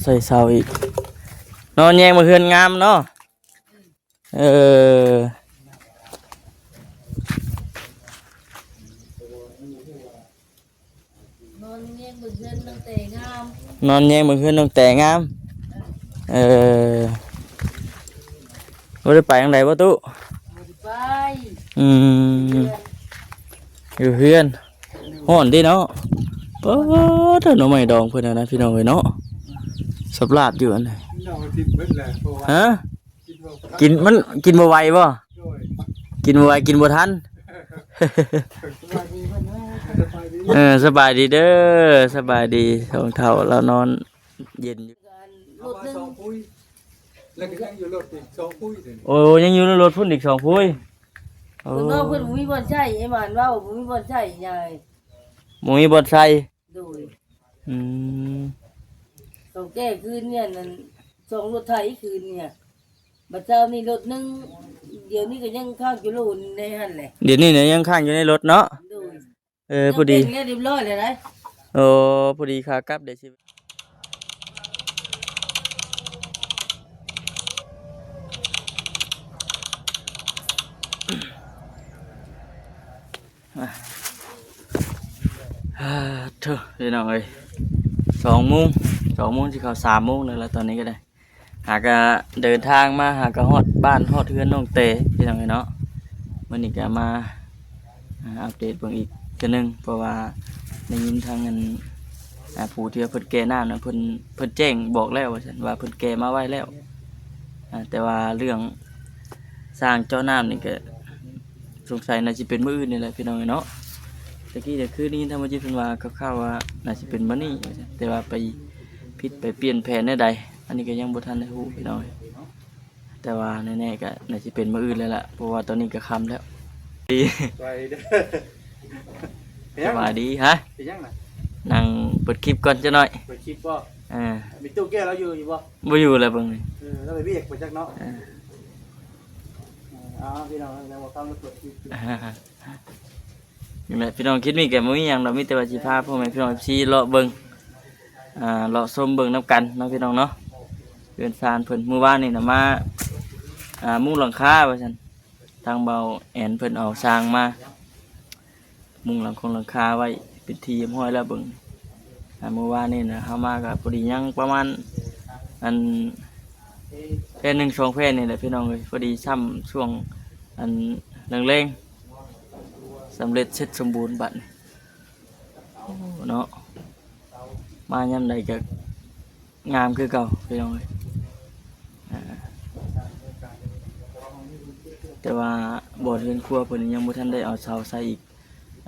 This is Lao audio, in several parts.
ໃສ່ເສົາອີກ. ນອນແຍງເບິ່ງເຮືອນງາມເນາະ. ເອີ ນອນແຍງເບິ່ງເຮືອນນ້ອງແຕງາມ ນອນແຍງເບິ່ງເຮືອນນ້ອງແຕງາມ. ເອີ ບໍ່ໄດ້ໄປທາງໃດບໍ່ຕູ້? ບໍ່ໄດ້ໄປ. ອືມ ຢູ່ເຮືອນ. ຮ້ອນເດ້ເນາະ. ປາດ ໜໍ່ໄມ້ດອງເພິ່ນຫັ້ນນະ ພີ່ນ້ອງເອີຍເນາະ. ສຳລາບຢູ່ອັນນີ້. ເອົາຖິ້ມເບິດແລ້ວ ເພາະວ່າ ຮະ? ກິນບໍ່ ກິນ ມັນກິນບໍ່ໄຫວບໍ່? ໂດຍ ກິນບໍ່ໄຫວ ກິນບໍ່ທັນ. ສະບາຍດີເພິ່ນເດີ ສະບາຍດີ. ເອີ ສະບາຍດີເດີ ສະບາຍດີ. ສອງເຖົ້າລາວນອນເຢັນຢູ່. ລົດໜຶ່ງ ເອົາມາສອງປຸ້ຍ ແລ້ວກໍຍັງຢູ່ລົດອີກສອງປຸ້ຍເດ້. ໂອ້ ຍັງຢູ່ໃນລົດພຸ້ນອີກສອງປຸ້ຍ. ໂອ້ ເພິ່ນເວົ້າເພິ່ນບໍ່ມີບ່ອນໃຊ້ ໄອ້ໝານເວົ້າບໍ່ມີບ່ອນໃຊ້ຍາຍ ບໍ່ມີບ່ອນໃຊ້. ໂດຍ ອືມ ເຂົາແກ້ຄືນນີ້ນັ້ນ ສອງລົດໄຖຄືນນີ້. ບັດເຊົ້ານີ້ລົດໜຶ່ງ ດຽວນີ້ກໍຍັງຄ້າງຢູ່ໂລນໃນຫັ້ນແຫຼະ. ດຽວນີ້ນະຍັງຄ້າງຢູ່ໃນລົດເນາະ. ໂດຍ ເອີ ພໍດີ ເປັນແລ້ວຮຽບຮ້ອຍແລ້ວໄດ໋. ໂອ້ ພໍດີຂາກັບເດຊິ ອາ ໂທ້ ພີ່ນ້ອງເອີຍ ສອງໂມງ ສອງໂມງຊິເຂົ້າສາມໂມງແລ້ວລະ ຕອນນີ້ກໍໄດ້ ຫາກະເດີນທາງມາ ຫາກະຮອດບ້ານຮອດເຮືອນນ້ອງແຕ ພີ່ນ້ອງເອີຍເນາະ. ມື້ນີ້ກະມາ ອາ ອັບເດດເບິ່ງອີກເທື່ອໜຶ່ງ ເພາະວ່າໄດ້ຍິນທາງອັນ ອາ ຜູ້ທີ່ວ່າເພິ່ນແກ່ນ້ຳນະ ເພິ່ນ ເພິ່ນແຈ້ງບອກແລ້ວວ່າຊັ້ນ ວ່າເພິ່ນແກ່ມາໄວ້ແລ້ວ. ອາ ແຕ່ວ່າເລື່ອງຊ່າງເຈາະນ້ຳນີ້ກະ ສົງໄສໜ້າຊິເປັນມື້ອື່ນນີ້ແຫຼະ ພີ່ນ້ອງເອີຍເນາະ. ຕະກີ້ຕະຄືໄດ້ຍິນທາງບໍ່ຈິດເພິ່ນວ່າຄ່າວໆວ່າໜ້າຊິເປັນມື້ນີ້ວ່າຊັ້ນ ແຕ່ວ່າໄປຜິດໄປປ່ຽນແຜນແນວໃດ ອັນນີ້ກໍຍັງບໍ່ທັນໄດ້ຮູ້ ພີ່ນ້ອງເອີຍ. ແຕ່ວ່າແນ່ໆກໍໜ້າຊິເປັນມື້ອື່ນແລ້ວລະ ເພາະວ່າຕອນນີ້ກໍຄ່ຳແລ້ວ. ສະບາຍດີເດີ. ສະບາຍດີ. ຮະ? ເປັນຫຍັງນະ? ນັ່ງເປີດຄລິບກ່ອນຈັກໜ້ອຍ. ເປີດຄລິບບໍ່? ເອີ ມີຕູ້ແກ້ວລາວຢູ່ ຢູ່ບໍ່? ບໍ່ຢູ່ແລ້ວເບິ່ງນີ້. ເອີ ລາວໄປວຽກໄປຈັກເນາະ. ເອີ ເອີ ເອົາ ພີ່ນ້ອງ ແລ້ວບໍ່ຟັງແລ້ວເປີດຄລິບ. ນີ້ແຫຼະ ພີ່ນ້ອງ ຄລິບນີ້ກໍບໍ່ມີຫຍັງດອກ ມີແຕ່ວ່າຊິພາພໍ່ແມ່ພີ່ນ້ອງ ເອັຟຊີ ເລາະເບິ່ງ ອ່າ ເລາະຊົມເບິ່ງນຳກັນເນາະ ພີ່ນ້ອງເນາະ. ເຮືອນຊານເພິ່ນ ມື້ວານນີ້ນະມາ ອ່າ ມຸງຫຼັງຄາວ່າຊັ້ນ ທາງເບົາແອນເພິ່ນເອົາຊ່າງມາ ມຸງຫຼັງຄົງຫຼັງຄາໄວ້ເປັນທີ່ຮຽບຮ້ອຍແລ້ວເບິ່ງ. ອ່າ ມື້ວານນີ້ນະ ເຮົາມາກໍພໍດີຍັງປະມານ ອັນ ແຜ່ນໜຶ່ງສອງແຜ່ນນີ້ແຫຼະ ພີ່ນ້ອງເອີຍ. ພໍດີຊ້ຳຊ່ວງ ອັນ ແລງໆ ສຳເລັດເສັດສົມບູນບັດນີ້. ໂອ້ ເນາະ ມາຍາມໃດກໍງາມຄືເກົ່າ ພີ່ນ້ອງເອີຍ. ອ່າ ແຕ່ວ່າບ່ອນເຮືອນຄົວເພິ່ນຍັງບໍ່ທັນໄດ້ເອົາເສົາໃສ່ອີກ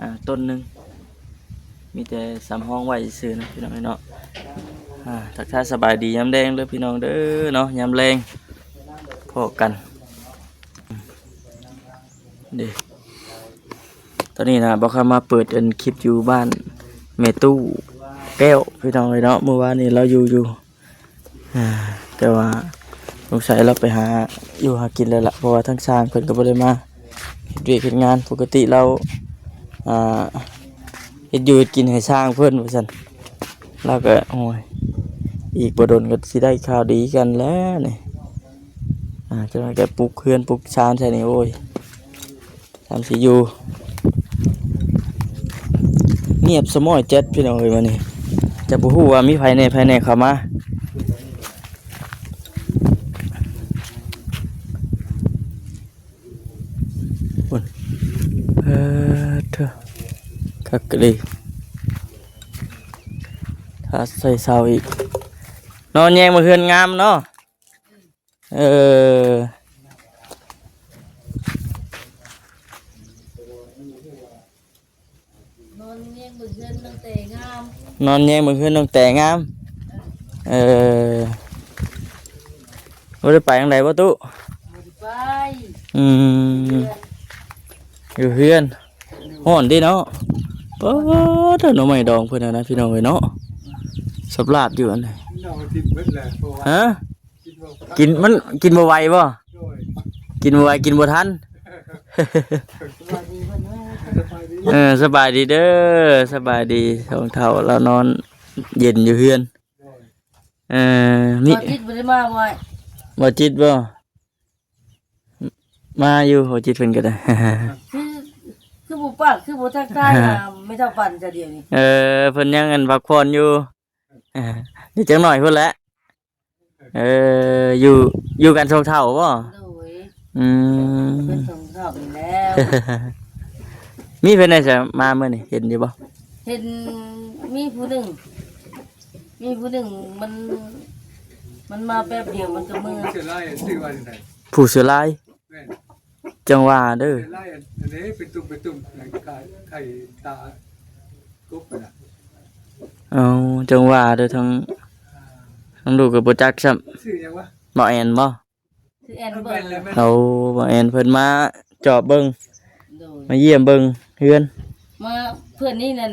ອ່າ ຕົ້ນໜຶ່ງ ມີແຕ່ສຳຮອງໄວ້ຊື່ໆນະ ພີ່ນ້ອງເອີຍເນາະ. ອ່າ ທັກທາຍສະບາຍດີຍາມແລງເດີ ພີ່ນ້ອງເດີເນາະ. ຍາມແລງພໍ້ກັນເດ້. ຕອນນີ້ນະ ບ່າວຄຳມາເປີດອັນຄລິບຢູ່ບ້ານແມ່ຕູ້ແກ້ວ ພີ່ນ້ອງເອີຍເນາະ. ມື້ວານນີ້ລາວຢູ່ ຢູ່ ອ່າ ແຕ່ວ່າສົງໄສລາວໄປຫາຢູ່ຫາກິນແລ້ວລະ ເພາະວ່າທາງຊ່າງເພິ່ນກໍບໍ່ໄດ້ມາເຮັດວຽກເຮັດງານ. ປົກກະຕິລາວ ອ່າ ເຮັດຢູ່ເຮັດກິນໃຫ້ຊ່າງເພິ່ນວ່າຊັ້ນ. ລາວກໍ ໂອ້ຍ ອີກບໍ່ດົນກໍຊິໄດ້ຂ່າວດີກັນແລ້ວນີ້. ອ່າ ຈັກໜ້ອຍກໍປຸກເຮືອນປຸກຊານໃສ່ນີ້ ໂອ້ຍ ສາມສີ່ຢູ່ ງຽບສະໝ້ອຍແຈັດ ພີ່ນ້ອງເອີຍ. ມື້ນີ້ຈະບໍ່ຮູ້ວ່າມີໃຜແດ່ ໃຜແດ່ເຂົ້າມາ. ພຸ້ນ ເອີ ເທີ ຄັກອີ່ຫຼີ ຖ້າໃສ່ເສົາອີກ. ນອນແຍງເບິ່ງເຮືອນງາມເນາະ. ເອີ ນອນແຍງເບິ່ງເຮືອນນ້ອງແຕງາມ ນອນແຍງເບິ່ງເຮືອນນ້ອງແຕງາມ. ເອີ ບໍ່ໄດ້ໄປທາງໃດບໍ່ຕູ້? ບໍ່ໄດ້ໄປ. ອືມ ຢູ່ເຮືອນ ຮ້ອນເດ້ເນາະ. ປາດ ໜໍ່ໄມ້ດອງເພິ່ນຫັ້ນນະ ພີ່ນ້ອງເອີຍເນາະ. ສຳລາບຢູ່ອັນນີ້. ເອົາຖິ້ມເບິດແລ້ວ ເພາະວ່າ ຮະ? ກິນບໍ່ ກິນ ມັນກິນບໍ່ໄຫວບໍ່? ໂດຍ ກິນບໍ່ໄຫວ ກິນບໍ່ທັນ. ສະບາຍດີເພິ່ນເດີ ສະບາຍດີ. ເອີ ສະບາຍດີ ສະບາຍດີ. ສອງເຖົ້າລາວນອນເຢັນຢູ່ເຮືອນ. ໂດຍ ເອີ ມີ ບໍ່ຈິດບໍ່ໄດ້ມາບໍ່ອ້າຍ? ບໍ່ຈິດບໍ່? ມາຢູ່ ບໍ່ຈິດເພິ່ນກໍໄດ້ ຄື ຄືບໍ່ປາກ ຄືບໍ່ທັກທາຍຫາແມ່ເຖົ້າປັນຊະດຽວນີ້. ເອີ ເພິ່ນຍັງອັນພັກຜ່ອນຢູ່ ເອີ ອີກຈັກໜ້ອຍພຸ້ນແຫຼະ. ເອີ ຢູ່ ຢູ່ກັນສອງເຖົ້າບໍ່? ໂດຍ ອືມ ເປັນສອງເຖົ້ານີ້ແລ້ວ. ມີເພິ່ນໄດ້ສະ ມາມື້ນີ້ ເຫັນຢູ່ບໍ່? ເຫັນ ມີຜູ້ໜຶ່ງ ມີຜູ້ໜຶ່ງ ມັນ ມັນມາແປັບດຽວມັນກໍເມືອ. ຜູ້ເສືອລາຍຊື່ວ່າຈັ່ງໃດ? ຜູ້ເສືອລາຍ? ແມ່ນ ຈັ່ງວ່າເດີ ເສືອລາຍ ອັນ ອັນນີ້ເປັນຕຸ່ມ ເປັນຕຸ່ມ ໄຂ່ ໄຂ່ຕາກົບຫັ້ນນະ. ເອົາ ຈັ່ງວ່າເດີ ທາງ ທາງລູກກໍບໍ່ຈັກຊ້ຳ. ຊື່ຫຍັງວະ? ບ່າວແອນບໍ່? ຊື່ແອນເບີດ. ເອົາ ບ່າວແອນເພິ່ນມາຈອບເບິ່ງ ໂດຍ ມາຢ້ຽມເບິ່ງເຮືອນ. ມາເພື່ອນນີ້ນັ້ນ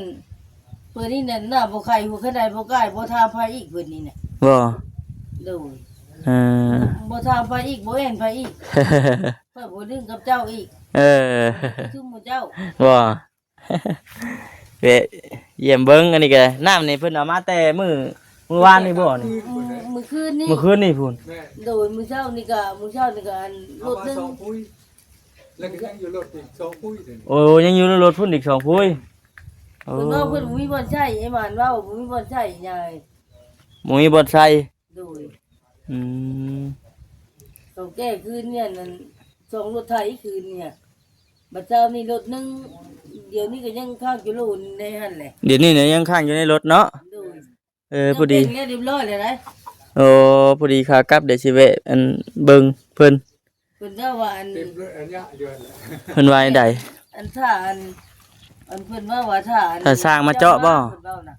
ເພື່ອນນີ້ນັ້ນ ໜ້າບໍ່ໄຄ ຫົວຂະໄດບໍ່ກາຍ ບໍ່ຖາມໃຜອີກ ເພື່ອນນີ້ນະ. ບໍ່? ໂດຍ ເອີ ບໍ່ຖາມໃຜອີກ ບໍ່ແອນໃຜອີກ ຂ້ອຍບໍ່ດຶງກັບເຈົ້າອີກ. ເອີ ຊຸມໝູ່ເຈົ້າ ບໍ່? ແວະຢ້ຽມເບິ່ງ. ອັນນີ້ກໍ ນ້ຳນີ້ເພິ່ນເອົາມາແຕ່ມື້ ມື້ວານນີ້ບໍ່ນີ້? ມື້ ມື້ຄືນນີ້ ມື້ຄືນນີ້ພຸ້ນ. ໂດຍ ມື້ເຊົ້ານີ້ກໍ ມື້ເຊົ້ານີ້ກໍອັນລົດໜຶ່ງ ແລ້ວກໍຍັງຢູ່ລົດອີກສອງພຸ້ຍເດ້. ໂອ້ ຍັງຢູ່ໃນລົດພຸ້ນອີກສອງພຸ້ຍ. ເພິ່ນວ່າເພິ່ນບໍ່ມີບ່ອນໃຊ້ ໄອ້ໝານເວົ້າ ບໍ່ມີບ່ອນໃຊ້ຍາຍ ບໍ່ມີບ່ອນໃຊ້. ໂດຍ ອືມ ເຂົາແກ້ຄືນນີ້ນັ້ນ ສອງລົດໄຖຄືນນີ້. ບັດເຊົ້ານີ້ລົດໜຶ່ງ ດຽວນີ້ກໍຍັງຄ້າງຢູ່ໂລນໃນຫັ້ນແຫຼະ. ດຽວນີ້ນະຍັງຄ້າງຢູ່ໃນລົດເນາະ. ໂດຍ ເອີ ພໍດີ ແລ້ວຮຽບຮ້ອຍແລ້ວໄດ໋. ໂອ້ ພໍດີຂາກັບ ດຽວຊິແວະ ອັນ ເບິ່ງເພິ່ນ. ເພິ່ນເວົ້າວ່າອັນ ເພິ່ນວ່າໃດ? ອັນຖ້າອັນ ອັນເພິ່ນເວົ້າວ່າຖ້າອັນ ຖ້າຊ່າງມາເຈາະບໍ່? ເພິ່ນເວົ້ານະ.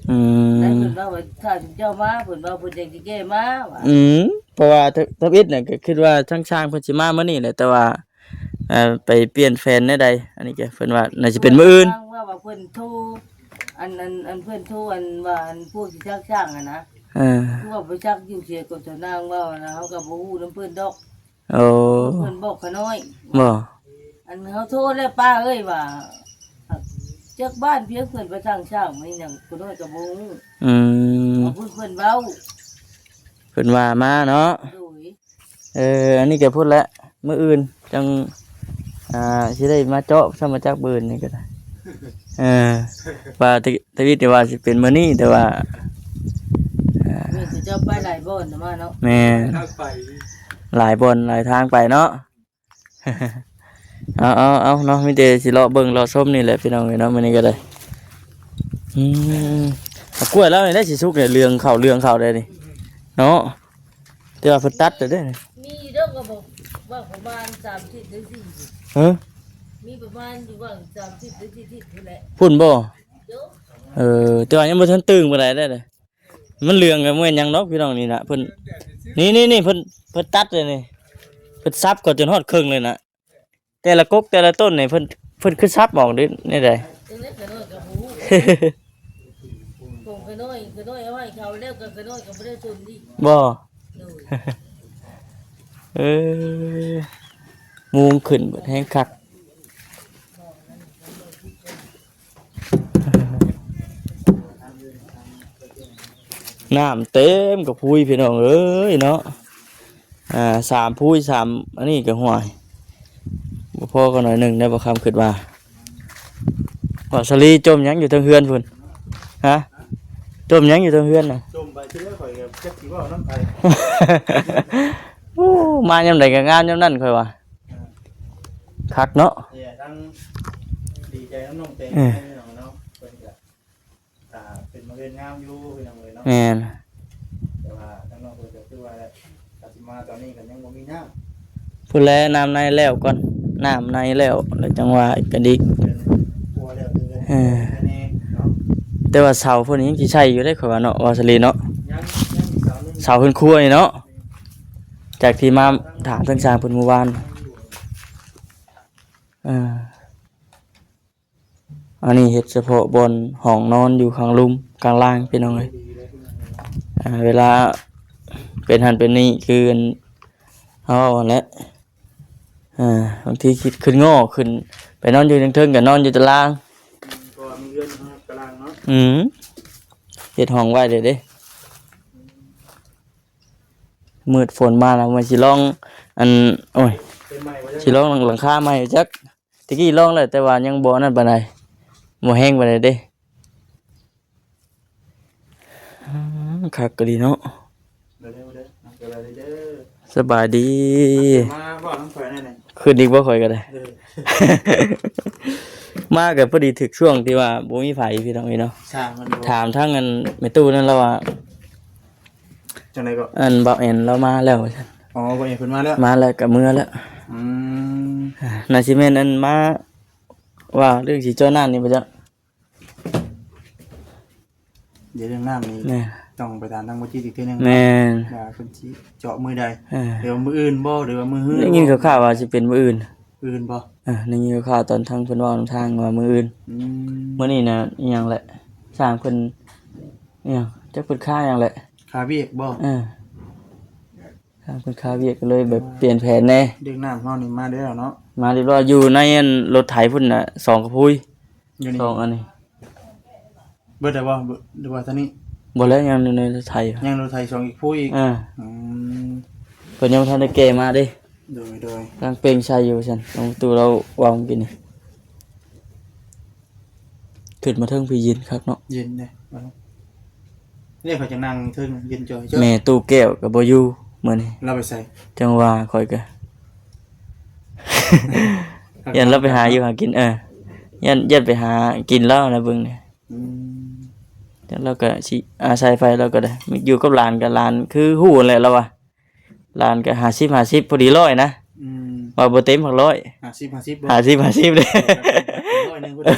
ອືມ ແລ້ວເພິ່ນເວົ້າວ່າຖ້າເຈົ້າມາ ເພິ່ນເວົ້າເພິ່ນຈັ່ງຊິແກ້ມາວ່າ. ອືມ ເພາະວ່າທຳອິດນະກໍຄິດວ່າທາງຊ່າງເພິ່ນຊິມາມື້ນີ້ແຫຼະ ແຕ່ວ່າ ເອີ ໄປປ່ຽນແຜນແນວໃດ ອັນນີ້ກໍເພິ່ນວ່າໜ້າຈະເປັນມື້ອື່ນ. ເພິ່ນວ່າເພິ່ນໂທ ອັນ ອັນ ອັນເພິ່ນໂທ ອັນວ່າອັນພວກທີ່ຈັກຊ່າງຫັ້ນນະ. ເອີ ຄືວ່າບໍ່ຈັກຢູ່ເສຍກໍເຈົ້ານາງເວົ້ານະ ເຮົາກໍບໍ່ຮູ້ນຳເພິ່ນດອກ. ໂອ້ ເພິ່ນບອກຂ້ານ້ອຍ. ບໍ່? ອັນເຮົາໂທແລ້ວປ້າເອີຍວ່າ ຈັກບ້ານພຽງເພິ່ນໄປສ້າງຊ່າງມາຫຍັງ ຂ້ານ້ອຍກໍບໍ່ຮູ້. ອືມ ເອົາເພິ່ນ ເພິ່ນເວົ້າ ເພິ່ນວ່າມາເນາະ. ໂດຍ ເອີ ອັນນີ້ກໍພຸ້ນແຫຼະ ມື້ອື່ນຈັ່ງ ອ່າ ຊິໄດ້ມາເຈາະ ຊ່ຳມາຈັກມື້ອື່ນນີ້ກໍໄດ້. ເອີ ວ່າທະ ທະວິດນີ້ວ່າຊິເປັນມື້ນີ້ ແຕ່ວ່າ ອ່າ ເພິ່ນເຈົ້າໄປຫຼາຍບ່ອນນະມາເນາະ. ແມ່ນ ຫຼາຍບ່ອນຫຼາຍທາງໄປເນາະ. ເອົາ ເອົາ ເອົາເນາະ ມີແຕ່ຊິເລາະເບິ່ງເລາະຊົມນີ້ແຫຼະພີ່ນ້ອງເອີຍເນາະ ມື້ນີ້ກໍໄດ້. ອືມ ເອົາກ້ວຍລາວນີ້ໄດ້ຊິສຸກນີ້ ເຫຼືອງເຂົ້າ ເຫຼືອງເຂົ້າໄດ໋ນີ້ເນາະ. ແຕ່ວ່າເພິ່ນຕັດແລ້ວເດ້ນີ້. ມີຢູ່ເດີ ກໍບອກວ່າປະມານສາມສິບ ຫຼື ສີ່ສິບ. ຮະ? ມີປະມານຢູ່ວ່າສາມສິບ ຫຼື ສີ່ສິບ ພຸ້ນແຫຼະ. ພຸ້ນບໍ່? ໂດຍ. ເອີ ແຕ່ວ່າຍັງບໍ່ທັນຕຶງປານໃດເດ້. ມັນເຫຼືອງກໍບໍ່ແມ່ນຫຍັງດອກພີ່ນ້ອງ ນີ້ນະ ເພິ່ນ ນີ້ໆໆ ເພິ່ນ ເພິ່ນຕັດເລີຍນີ້ ເພິ່ນສັບກໍຈົນຮອດເຄິ່ງເລີຍນະ. ແຕ່ລະກົກແຕ່ລະຕົ້ນນີ້ ເພິ່ນ ເພິ່ນຄືສັບອອກເດ້ ແນວໃດ? ຈັ່ງໃດຂະນ້ອຍກໍບໍ່ຮູ້ ຂະນ້ອຍ ຂະນ້ອຍເອົາໃຫ້ເຂົາແລ້ວກໍຂະນ້ອຍກໍບໍ່ໄດ້ສົນອີກ. ບໍ່? ໂດຍ. ເອີ ມຸງຂຶ້ນເບິດ ແຮງຄັກ. ນ້ຳເຕັມກະພຸ້ຍພີ່ນ້ອງເອີຍເນາະ. ອ່າ ສາມພຸ້ຍ ສາມ ອັນນີ້ກະຫ້ວຍ ບໍ່ພໍກໍໜ້ອຍໜຶ່ງໄດ໋ ບໍ່ຄຳຄິດວ່າ. ວ່າສາລີຈົ່ມຫຍັງຢູ່ເທິງເຮືອນພຸ້ນ? ຮະ? ຈົ່ມຫຍັງຢູ່ເທິງເຮືອນນະ? ຈົ່ມໄປຊື່ເດີ ຂ້ອຍກໍຈັກຊິເວົ້ານຳໃຜ. ໂອ້ ມາຍາມໃດກໍງາມຍາມນັ້ນ ຂ້ອຍວ່າ. ອ່າ ຄັກເນາະ. ເອີ ທັງດີໃຈນຳນ້ອງແຕງ ເອີ ເນາະ ເພິ່ນກໍ ອ່າ ເປັນມາເຮືອນງາມຢູ່ພີ່ນ້ອງເອີຍເນາະ. ແມ່ນ. ແຕ່ວ່າທາງນ້ອງເພິ່ນກໍຄືວ່າແຫຼະ ກະຊິມາຕອນນີ້ກໍຍັງບໍ່ມີນ້ຳ. ພຸ້ນແຫຼະ ນ້ຳໃນແລ້ວກ່ອນ ນ້ຳໃນແລ້ວ ແລ້ວຈັ່ງວ່າກະດິກ. ເອີ ແຕ່ວ່າເສົາພຸ້ນຍັງຊິໃສ່ຢູ່ເດ້ ຂ້ອຍວ່າເນາະ ວ່າສາລີເນາະ. ເສົາເຮືອນຄົວນີ້ເນາະ ຈາກທີ່ມາຖາມທາງຊ່າງເພິ່ນມື້ວານ. ເອີ ອັນນີ້ເຮັດສະເພາະບ່ອນຫ້ອງນອນຢູ່ຂ້າງລຸ່ມ ຂ້າງລ່າງ ພີ່ນ້ອງເອີຍ. ອ່າ ເວລາເປັນຫັ້ນເປັນນີ້ ຄືອັນເຮົາເວົ້າຫັ້ນແຫຼະ. ອ່າ ບາງທີຄິດຂຶ້ນງໍ້ຂຶ້ນໄປນອນຢູ່ເທິງໆ ກໍນອນຢູ່ຕາລ່າງ. ອືມ ເພາະວ່າມີເຮືອນຢູ່ຕາລ່າງເນາະ. ອືມ ເຮັດຫ້ອງໄວ້ເລີຍເດ້. ອືມ ມືດຝົນມາແລ້ວ ວ່າຊິລອງ ອັນ ໂອ້ຍ ຊິລອງຫຼັງຄາໃໝ່ຈັກ. ຕະກີ້ລອງແລ້ວ ແຕ່ວ່າຍັງບໍ່ນັ້ນປານໃດ ບໍ່ແຮງປານໃດເດ້. ອືມ ຄັກກະດີເນາະ. ມາເດີ ມາເດີ ມາເດີ ສະບາຍດີ. ມາເວົ້ານຳຂ້ອຍແດ່ນີ້ ຂຶ້ນອີກບໍ່? ຂ້ອຍກໍໄດ້ ເອີ ມາກໍພໍດີຖືກຊ່ວງທີ່ວ່າບໍ່ມີໃຜ ພີ່ນ້ອງເອີຍເນາະ. ຊ່າງມັນ ຖາມທາງອັນແມ່ຕູ້ນັ້ນລາວວ່າ ຈັ່ງໃດກໍ ອັນບ່າວແອນລາວມາແລ້ວວ່າຊັ້ນ. ອໍ ບ່າວແອນເພິ່ນມາແລ້ວ ມາແລ້ວກໍເມືອແລ້ວ. ອືມ ອ່າ ໜ້າຊິແມ່ນອັນມາວ່າເລື່ອງຊິເຈາະນ້ຳນີ້ບໍ່ຈັກ. ດຽວເລື່ອງນ້ຳນີ້ ແມ່ນ ຕ້ອງໄປຖາມທາງບໍ່ຈິດອີກເທື່ອໜຶ່ງ. ແມ່ນ ວ່າເພິ່ນຊິເຈາະມື້ໃດ? ເອີ ຫຼືວ່າມື້ອື່ນບໍ່ ຫຼືວ່າມື້ຮື? ໄດ້ຍິນຂ່າວໆວ່າຊິເປັນມື້ອື່ນ. ອື່ນບໍ່? ເອີ ໄດ້ຍິນຂ່າວຕອນທາງເພິ່ນເວົ້ານຳທາງວ່າມື້ອື່ນ. ອືມ ມື້ນີ້ນະ ອີຫຍັງແຫຼະ ຊ່າງເພິ່ນ ອີຫຍັງ ຈັກເພິ່ນຄາຫຍັງແຫຼະ ຄາວຽກບໍ່? ເອີ ທາງເພິ່ນຄາວຽກກໍເລີຍແບບປ່ຽນແຜນແດ່. ເລື່ອງນ້ຳເຮົານີ້ມາແລ້ວເນາະ ມາຮຽບຮ້ອຍ. ຢູ່ໃນອັນລົດໄຖພຸ້ນນະ ສອງກະພຸຍ ຢູ່ນີ້ ສອງອັນນີ້. ເບິດແລ້ວບໍ່? ເບິດ ຫຼືວ່າເທົ່ານີ້? ບໍ່ແລ້ວ ຍັງຢູ່ໃນລົດໄຖ ຍັງລົດໄຖສອງອີກຜູ້ອີກ. ເອີ ອືມ ເພິ່ນຍັງບໍ່ທັນໄດ້ແກ່ມາເດ້. ໂດຍ ໂດຍ ກຳລັງເປັ່ງໃສ່ຢູ່ວ່າຊັ້ນ ນ້ອງຕູ້ລາວເວົ້າເມື່ອກີ້ນີ້. ຂຶ້ນມາເທິງພີ້ເຢັນຄັກເນາະ ເຢັນເດ້. ນີ້ຂ້ອຍຈະນັ່ງເທິງເຢັນຈ່ອຍ. ແມ່ຕູ້ແກ້ວກໍບໍ່ຢູ່ມື້ນີ້ ລາວໄປໃສ? ຈັ່ງວ່າຂ້ອຍກໍຢ້ານລາວໄປຫາຢູ່ຫາກິນ. ເອີ ຢ້ານ ຢ້ານໄປຫາກິນລາວນະເບິ່ງນີ້. ອືມ ຈັ່ງລາວກໍຊິອາໄສໃຜ ລາວກໍໄດ້ ຢູ່ກັບຫຼານກໍຫຼານ ຄືຮູ້ແຫຼະລາວວ່າ ຫຼານກໍຫ້າສິບ ຫ້າສິບ ພໍດີຮ້ອຍນະ. ອືມ ວ່າບໍ່ເຕັມພັກຮ້ອຍ ຫ້າສິບ ຫ້າສິບ ຫ້າສິບ ຫ້າສິບເດ້. ຮ້ອຍໜຶ່ງພຸ້ນ ເອີ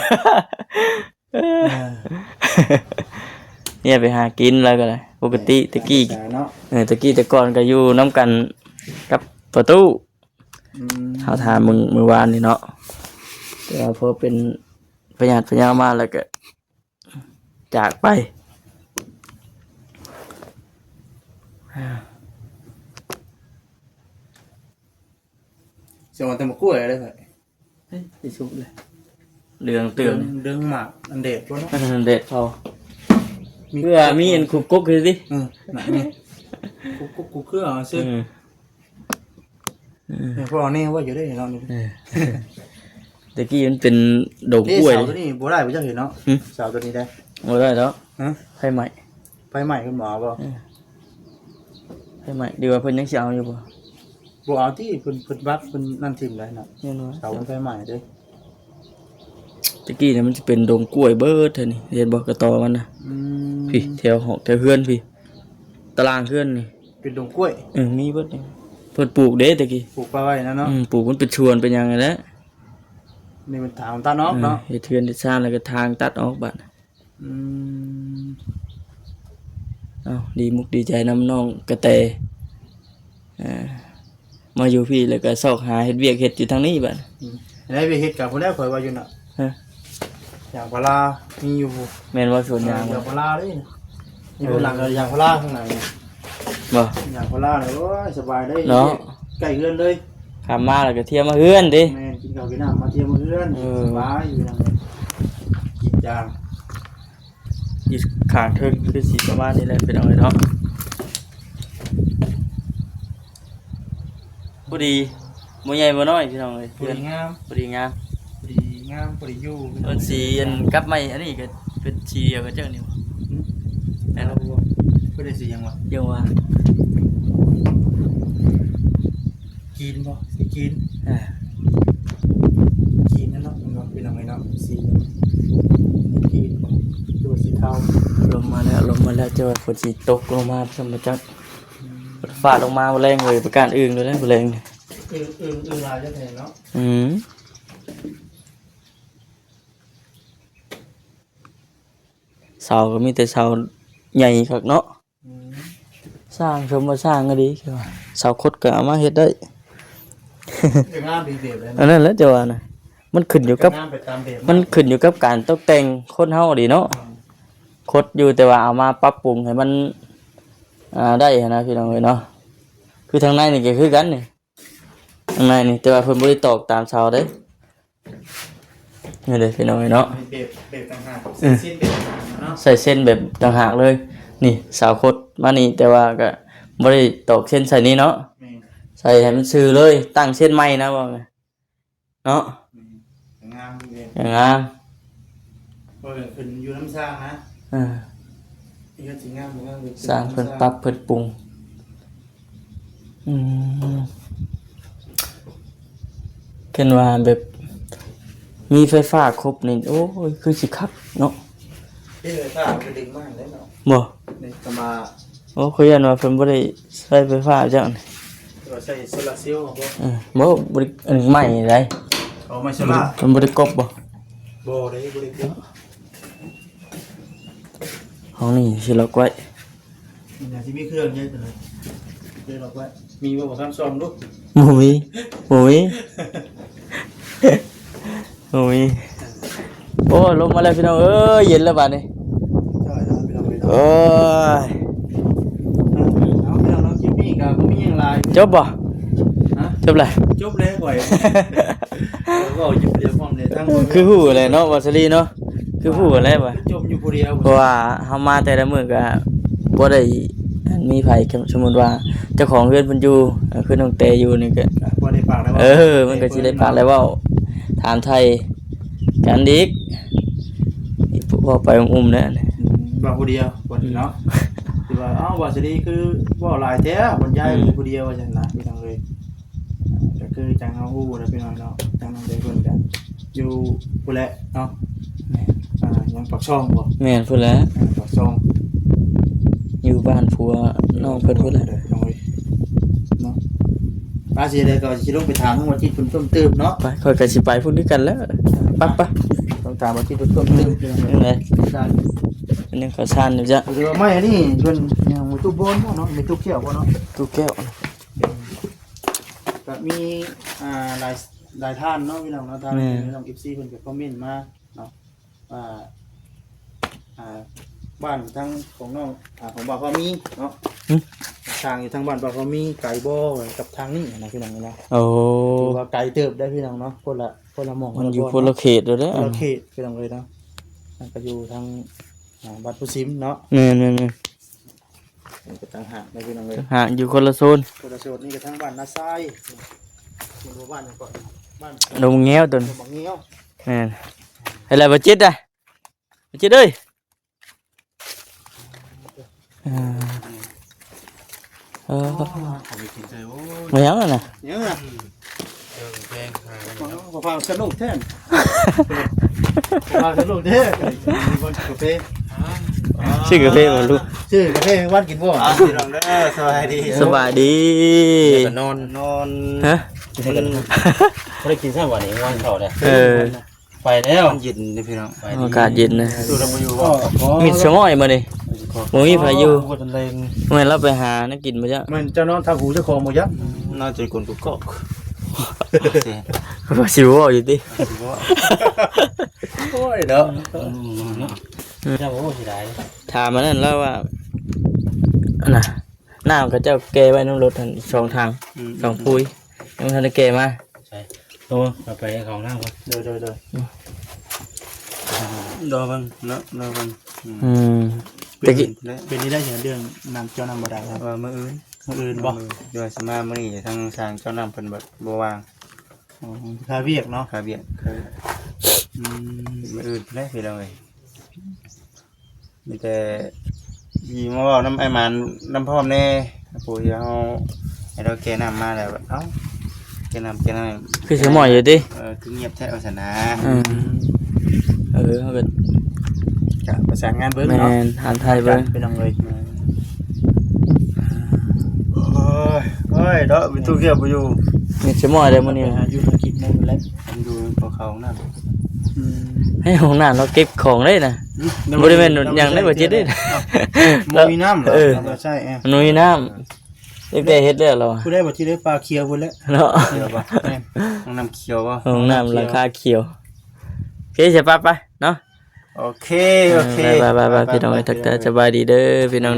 ເອີ ເມຍໄປຫາກິນແລ້ວກໍໄດ້ ປົກກະຕິແຕ່ກີ້ເນາະ. ເອີ ແຕ່ກີ້ແຕ່ກ່ອນກໍຢູ່ນຳກັນກັບປະຕູ. ອືມ ເຮົາຖາມມື້ ມື້ວານນີ້ເນາະ ແຕ່ວ່າພໍເປັນພະຍາດພະຍາມາແລ້ວກໍ ຈາກໄປ. ສະອອນແຕ່ໝາກກ້ວຍເດ້. ເຮີ້ຍ ຊິສຸກເລີຍ ເຫຼືອງຕື່ມ ເຫຼືອງໝາກ ອັນແດດບໍ່ເນາະ ອັນແດດເຜົາ. ມີ ເພື່ອມີອັນຄຸບກົກຄືຕິ. ເອີ ນັ້ນນີ້ ຄຸບກົກກຸບເຄືອເອົາຊື່. ອືມ ອືມ ເອີ ພໍແນ່ວ່າຢູ່ໄດ້ເນາະນີ້. ເອີ ແຕ່ກີ້ມັນເປັນດົງກ້ວຍ. ເສາຕົວນີ້ບໍ່ໄດ້ບໍ່ຈັກເຫັນເນາະ. ຫຶ ເສົາຕົວນີ້ໄດ້ ບໍ່ໄດ້ດອກ. ຫຶ ໄຟໄໝ້ ໄຟໄໝ້ເພິ່ນບໍ່ເອົາບໍ່? ເອີ ໄຟໄໝ້ ຫຼືວ່າເພິ່ນຍັງຊິເອົາຢູ່ບໍ່? ບໍ່ເອົາຕິ ເພິ່ນ ເພິ່ນວັດ ເພິ່ນນັ້ນຖິ້ມໄດ້ນະ. ແມ່ນບໍ່? ເສົາມັນໄຟໄໝ້ເດ້. ແຕ່ກີ້ນີ້ມັນຊິເປັນດົງກ້ວຍເບິດແຖວນີ້ ເຫັນບໍ່ ກະຕໍມັນນະ. ອືມ ພີ້ ແຖວຫອກແຖວເຮືອນພີ້ ຕາລາງເຮືອນນີ້ ເປັນດົງກ້ວຍ. ເອີ ມີເບິດນີ້ ເພິ່ນປູກເດ້ແຕ່ກີ້ ປູກປະໄວ້ນະເນາະ. ອືມ ປູກມັນເປັນສວນເປັນຫຍັງຫັ້ນແຫຼະ. ນີ້ເປັນທາງຕັດອອກເນາະ. ເອີ ເຮັດເຮືອນເຮັດຊານແລ້ວກໍທາງຕັດອອກບາດ. ອືມ ເອົ້າ ດີມຸກດີໃຈນຳນ້ອງກະແຕ ເອີ ມາຢູ່ພີ້ແລ້ວກໍຊອກຫາເຮັດວຽກເຮັດຢູ່ທາງນີ້ບາດ. ອືມ ໄດ້ວຽກເຮັດກັບຜູ້ແລ້ວ ຂ້ອຍວ່າຢູ່ນະ. ຮະ ຢາງພາລາມີຢູ່. ແມ່ນບໍ່? ສວນຢາງ ເອີ ຢາງພາລາເດ້. ນີ້ເປັນຫຼັງຢາງພາລາຂ້າງໃນນີ້. ບໍ່? ຢາງພາລານີ້ ໂອ້ຍ ສະບາຍເດ້ເນາະ ໃກ້ເຮືອນເລີຍ. ຂ້າມມາແລ້ວກໍທ່ຽວມາເຮືອນຕິ. ແມ່ນ ກິນເຂົ້າກິນນ້ຳມາທ່ຽວມາເຮືອນ. ເອີ ສະບາຍຢູ່ນຳ ກິນຈາງ. ຢູ່ຂ້າງເທິງຄືຊິປະມານນີ້ແຫຼະ ພີ່ນ້ອງເອີຍເນາະ. ພໍດີ ບໍ່ໃຫຍ່ບໍ່ນ້ອຍ ພີ່ນ້ອງເອີຍ. ພໍດີງາມ ພໍດີງາມ ພໍດີງາມ ພໍດີຢູ່. ເອີ ສີອັນກັບໄມ້ອັນນີ້ກໍເປັນສີດຽວກັບເຈົ້ານີ້ບໍ່? ຫຶ ແມ່ນບໍ່? ເພິ່ນໄດ້ສີຫຍັງວະ? ຍັງວ່າ ຈີນບໍ່? ສີຈີນ. ອ່າ ຈີນນັ້ນເນາະ ພີ່ນ້ອງເອີຍເນາະ. ສີຫຍັງ? ຈີນບໍ່? ຫຼືວ່າສີເທົາ? ລົມມາແລ້ວ ລົມມາແລ້ວ. ເຈົ້າວ່າຝົນຊິຕົກລົງມາຊັ້ນບໍ່ຈັກ. ອືມ ຟ້າລົງມາມື້ແລງເລີຍ ປະກາດອຶ່ງເລີຍມື້ແລງນີ້. ອຶ່ງ ອຶ່ງ ອຶ່ງຫຼາຍຈັກແຫ່ງເນາະ. ອືມ ເສົາກໍມີແຕ່ເສົາໃຫຍ່ຄັກເນາະ. ອືມ ສ້າງ ຊົມວ່າສ້າງກໍດີ ຄືວ່າເສົາຄົດກໍເອົາມາເຮັດໄດ້. ຈະງາມໄປແບບໃດ? ອັນນັ້ນແຫຼະ ຈະວ່ານະ ມັນຂຶ້ນຢູ່ກັບ ຈະງາມໄປຕາມແບບ ມັນຂຶ້ນຢູ່ກັບການຕົກແຕ່ງຄົນເຮົາອີ່ຫຼີເນາະ. ອືມ ຄົດຢູ່ ແຕ່ວ່າເອົາມາປັບປຸງໃຫ້ມັນ ອ່າ ໄດ້ຫັ້ນນະ ພີ່ນ້ອງເອີຍເນາະ. ຄືທາງໃນນີ້ກໍຄືກັນນີ້ ທາງໃນນີ້ ແຕ່ວ່າເພິ່ນບໍ່ໄດ້ຕອກຕາມເສົາເດ້. ນີ້ເດ້ພີ່ນ້ອງເອີຍເນາະ ແບບ ແບບຕ່າງຫາກ ເອີ ໃສ່ເສັ້ນແບບຕ່າງຫາກເນາະ ໃສ່ເສັ້ນແບບຕ່າງຫາກເລີຍ. ນີ້ເສົາຄົດມານີ້ ແຕ່ວ່າກໍ ບໍ່ໄດ້ຕອກເຊັ່ນໃສ່ນີ້ເນາະ. ແມ່ນ. ໃສ່ໃຫ້ມັນຊື່ເລີຍ, ຕັ້ງເຊັ່ນໃໝ່ນະ ເວົ້າເນາະ. ແມ່ນ. ງາມຢູ່ເດ້. ງາມ. ເພິ່ນຂຶ້ນຢູ່ນຳຊ່າງນະ. ເອີ. ເຮືອນຊິງາມບໍ່ງາມກໍຂຶ້ນນຳຊ່າງ. ຊ່າງເພິ່ນປັບເພິ່ນປຸງ. ອືມ ຄັນວ່າແບບມີໄຟຟ້າຄົບນີ້ ໂອ້ຍ ຄືຊິຄັກເນາະ. ເອີ ໄຟຟ້າມັນກໍດຶງມາແລ້ວເນາະ. ບໍ່ ນີ້ກໍມາ. ໂອ້ ຂ້ອຍຢ້ານວ່າເພິ່ນບໍ່ໄດ້ໃຊ້ໄຟຟ້າຈັກນີ້ ວ່າໃຊ້ໂຊລາເຊວບໍ່? ເອີ ບໍ່ ບໍ່ໄດ້ ອັນໃໝ່ໄດ໋. ເອົາໃໝ່ໂຊລາ ເພິ່ນບໍ່ໄດ້ກົບບໍ່? ບໍ່ໄດ້ ບໍ່ໄດ້ກົບ. ຫ້ອງນີ້ຊິລັອກໄວ້. ມັນຍັງຊິມີເຄື່ອງໃຫຍ່ປານໃດ ໄດ້ລັອກໄວ້. ມີບໍ່ ບໍ່ທັນສ່ອງດູ? ບໍ່ມີ ບໍ່ມີ ບໍ່ມີ. ໂອ້ຍ ລົມມາແລ້ວພີ່ນ້ອງເອີຍ ເຢັນແລ້ວບາດນີ້. ໂອ້ຍ ເອົາພີ່ນ້ອງເນາະ ຄລິບນີ້ກໍບໍ່ມີຫຍັງຫຼາຍ. ຈົບບໍ່? ຮະ? ຈົບແລ້ວ ຈົບແລ້ວຂ້ອຍ ເວົ້າຢູ່ຜູ້ດຽວພ້ອມເລີຍ ທັງ ຄືຮູ້ແຫຼະເນາະ ວາສະລີເນາະ. ຄືຮູ້ແລ້ວວ່າ ຈົມຢູ່ຜູ້ດຽວ ເພາະວ່າເຮົາມາແຕ່ລະມື້ກໍບໍ່ໄດ້ມີໃຜ. ສົມມຸດວ່າເຈົ້າຂອງເຮືອນເພິ່ນຢູ່ ຄືນ້ອງແຕຢູ່ນີ້ກໍ ບໍ່ໄດ້ປາກໄດ້ເວົ້າ. ເອີ ມັນກໍຊິໄດ້ປາກໄດ້ເວົ້າ ຖາມໄຖ່ກັນອີກ ເວົ້າໄປອຸ້ມໆ ແດ່. ອືມ ເວົ້າຜູ້ດຽວ ອືມ ເນາະ. ຄືວ່າ ເອົ້າ ວາສະລີຄືເວົ້າຫຼາຍແທ້ ບັນຍາຍ ອືມ ຢູ່ຜູ້ດຽວ ວ່າຊັ້ນລະ ພີ່ນ້ອງເອີຍ. ກໍຄືຈັ່ງເຮົາຮູ້ແຫຼະພີ່ນ້ອງເນາະ ທາງນ້ອງເດເພິ່ນກໍຢູ່ພຸ້ນແຫຼະເນາະ. ແມ່ນ. ອ່າ ຍັງປາກຊ່ອງບໍ່? ແມ່ນ ພຸ້ນແຫຼະ. ອ່າ ປາກຊ່ອງ ຢູ່ບ້ານຜົວນ້ອງເພິ່ນພຸ້ນແຫຼະ ເນາະ. ວ່າຊິໄດ້ກໍຊິລົງໄປຖາມທາງບ່າວຈິດເພິ່ນເພີ່ມເຕີມເນາະ. ໄປ ຂ້ອຍກໍຊິໄປພຸ້ນຄືກັນແຫຼະ. ໄປ ໄປ ຕ້ອງຖາມບ່າວຈິດເພິ່ນເພີ່ມເຕີມ. ອືມ ຈັ່ງໃດ? ຍັງເຂົ້າສານຢູ່ຈ້ະ. ແຕ່ວ່າໄມ້ອັນນີ້ເພິ່ນຍັງບໍ່ຕຸບບ່ອນບໍ່ເນາະ? ມີຕຸບແກ້ວບໍ່ເນາະ? ຕຸບແກ້ວ. ກໍມີ ອ່າ ຫຼາຍ ຫຼາຍທ່ານເນາະ ພີ່ນ້ອງເນາະ ທາງ ແມ່ນ ພີ່ນ້ອງ ເອັຟຊີ ເພິ່ນກໍຄອມເມັນມາເນາະ ວ່າ ອ່າ ບ້ານທາງຂອງນ້ອງ ອ່າ ຂອງບ່າວພາມີເນາະ. ຫຶ? ສ້າງຢູ່ທາງບ້ານບ່າວພາມີໄກບໍ່ກັບທາງນີ້ນະ ພີ່ນ້ອງເນາະ. ໂອ້ ຖືວ່າໄກເຕີບໄດ໋ ພີ່ນ້ອງເນາະ ຄົນລະ ຄົນລະໝ່ອງ ມັນຢູ່ຄົນລະເຂດເລີຍເດ້ ຄົນລະເຂດ ພີ່ນ້ອງເອີຍເນາະ. ມັນກໍຢູ່ທາງ ອ່າ ບ້ານພູຊິມເນາະ. ແມ່ນໆໆ. ມັນກໍຕ່າງຫາກໄດ໋ ພີ່ນ້ອງເອີຍ ຕ່າງຫາກ ຢູ່ຄົນລະໂຊນ ຄົນລະໂຊນ. ນີ້ກໍທາງບ້ານນາຊາຍ ເປັນໝູ່ບ້ານຫຍັງເກາະ ບ້ານດົງແງວຕົນ ດົງບັກແງວ. ແມ່ນ. ເຮັດແລ້ວບໍ່ຈິດນະ ບໍ່ຈິດເອີຍ. ເອີ ເອີ ເອົາໄປກິນໃສ່. ໂອ້ຍ ບໍ່ຫຍັງນະ ຫຍັງນະ? ເອີ ແພງຂາຍ. ໂອ້ ບໍ່ພາສະໜຸກແທ້ ບໍ່ພາສະໜຸກແທ້. ກາເຟ ຊື້ກາເຟບໍ່ລູກ? ຊື້ກາເຟໃຫ້ວັນກິນບໍ່? ພີ່ນ້ອງເດີ ສະບາຍດີ ສະບາຍດີ. ນອນ ນອນ. ຮະ? ບໍ່ໄດ້ກິນຊ້ຳວັນນີ້ ງອນເຂົ້າເດ້. ເອີ ໄປແລ້ວ ມັນເຢັນເດ້ພີ່ນ້ອງ ອາກາດເຢັນນະ. ມີດສະໝ້ອຍມື້ນີ້ ບໍ່ມີໃຜຢູ່. ແມ່ນລາວໄປຫາແນວກິນບໍ່ຈັກ. ແມ່ນເຈົ້ານອນທັບຫູເຈົ້າຂອງບໍ່ຈັກ ນອນຈົນກົ້ນກອກ. ວ່າຊິເວົ້າຢູ່ຕິ. ໂອ້ຍເນາະ ເຈົ້າ ໂອ້ ເສຍດາຍ. ຖາມອັນນັ້ນລາວວ່າ ອັນນ່າ ນ້ຳເຂົາເຈົ້າແກ່ໄວ້ນຳລົດຫັ້ນ ສອງຖັງ ອືມ ສອງພູຍ ຍັງບໍ່ທັນໄດ້ແກ່ມາ. ໃສ່ ໂຕ ເອົາໄປເຂົ້າຫ້ອງນ້ຳກ່ອນ. ໂດຍ ໂດຍ ໂດຍ. ອືມ ລໍເບິ່ງເນາະ ລໍເບິ່ງ. ອືມ ອືມ ແຕ່ກີ້ ເປັນ ເປັນໄດ້ເລື່ອງນ້ຳ ເຈົ້ານ້ຳບໍ່ໄດ້ ວ່າມື້ອື່ນ ມື້ອື່ນບໍ່? ເອີ ດຽວຊິມາມື້ນີ້ ທາງຊ່າງເຈົ້ານ້ຳເພິ່ນບໍ່ ບໍ່ວ່າງ. ອໍ ຄາວຽກເນາະ ຄາວຽກ ອືມ ມື້ອື່ນພຸ້ນແຫຼະ ພີ່ນ້ອງເອີຍ. ມີແຕ່ຊິມາເວົ້ານຳອ້າຍໝານນຳພ້ອມແດ່ ຜູ້ທີ່ເຮົາໃຫ້ລາວແກ່ນ້ຳມາແລ້ວ ເອົ້າ ແກ່ນ້ຳ ແກ່ນ້ຳ ຄືຊິໝ້ອຍຢູ່ຕິ. ເອີ ຄືງຽບແທ້ວ່າຊັ້ນນະ. ອືມ ເອີ ເຮົາກໍ ກະປະສານງານເບິ່ງເນາະ. ແມ່ນ ຖາມໄຖ່ເບິ່ງ ພີ່ນ້ອງເອີຍ. ໂອ້ຍ ໂອ້ຍເນາະ ມີຕູ້ກຽວບໍ່ຢູ່ ມີຊິໝ້ອຍເດ້ມື້ນີ້ ຫາຢູ່ຫາກິນໝົດແລ້ວ. ຢູ່ ພໍເຂົ້າຫ້ອງນ້ຳ. ອືມ ໃຫ້ຫ້ອງນ້ຳເນາະ ເກັບຂອງເດ້ນະ. ອືມ ບໍ່ໄດ້ແມ່ນຫຍັງເດ້ ບໍ່ຈິດເດ້. ບໍ່ມີນ້ຳ ເອີ ບໍ່ໃຊ້ ມັນບໍ່ມີນ້ຳ ຕັ້ງແຕ່ເຮັດແລ້ວລະ. ຜູ້ໃດບໍ່ຈິດໄດ້ປາຂຽວພຸ້ນແຫຼະເນາະ. ແມ່ນ ຫ້ອງນ້ຳຂຽວບໍ່? ຫ້ອງນ້ຳຫຼັງຄາຂຽວ. ໂອເຄ ຊິໄປ ໄປເນາະ. ໂອເຄ ໂອເຄ ໄປໆໆ ພີ່ນ້ອງເອີຍ ທັກທາຍສະບາຍດີເດີພີ່ນ້ອງ.